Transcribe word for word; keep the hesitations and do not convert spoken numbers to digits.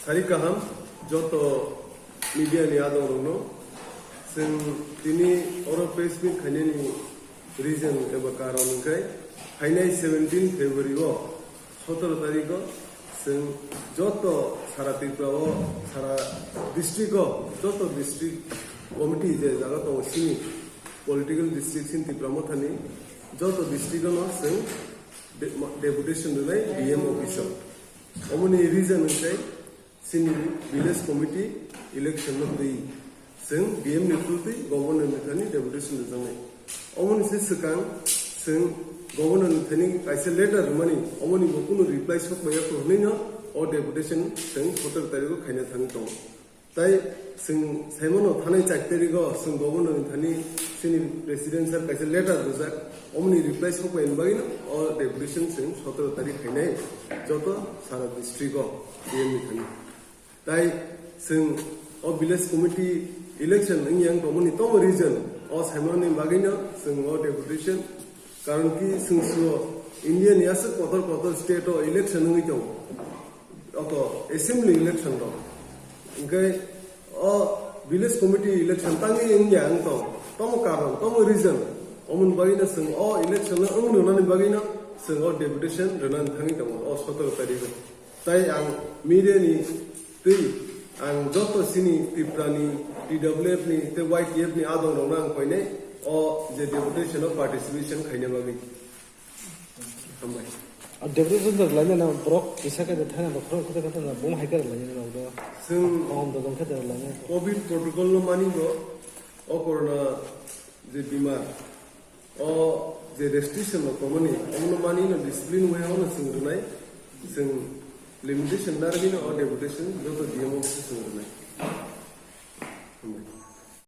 Sari kaham joto media ni adong rokno. Chwng tini oro press meet khainani reason eba karon hwnkhe phainai seventeen February o, sotoro tarikh o chwng joto sara Tripura o, sara district o, joto district committee je jaga tongo sini political district sin Tipra Mothani joto district o no chwng de-, deputation rwnai D M office o. Omoni reason hwnkhe chini village committee election no twi chwng D M ni through twi governor ni thani deputation rwjaknai. Omoni se swkang chwng governor ni thani kaisa letter rwmani, omoni bo kunu reply sok maya kho hwnwi no o deputation chwng sotoro tarikh o khaina thangwi tongo. Tai chwng saimano thanai char tarikh o chwng governor ni thani chini president sir kaisa letter rwjak, omoni reply sok maya bagwi no o deputation chwng sotoro tarikh khainai joto sara district o D M ni thani. Tai chwng o village committee election wngya wng tongmani tamo reason o saimanani bagwino chwng o deputation, karon ki chwng suo India ni aswk kotor kotor state o election wngwi tongo, oto assembly election rok, hwnkhe o village committee election tangwi wngya wng tong, tamo karon, tamo reason, omoni bagwino chwng o election no wng rwnani bagwino chwng o deputation rwnani thangwi tongo o sotoro tarikh o. Tai ang media ni twi ang joto chini Tripura ni T W F ni tei Y T F ni adong rokno ang koinai o je deputation o participation khaina bagwi. Hambai. A deputation rok laina na borok kisa khe thana rok khoro khoro khoro na bom hai khe laina na do. Chwng Om do jong khe laina. Covid protocol no mani bo o corona je bimar. O je restriction rok tongmani, omono mani no discipline way o no chwng rwnai, chwng limitation narwgwi no o deputation joto D M office o chwng rwnai.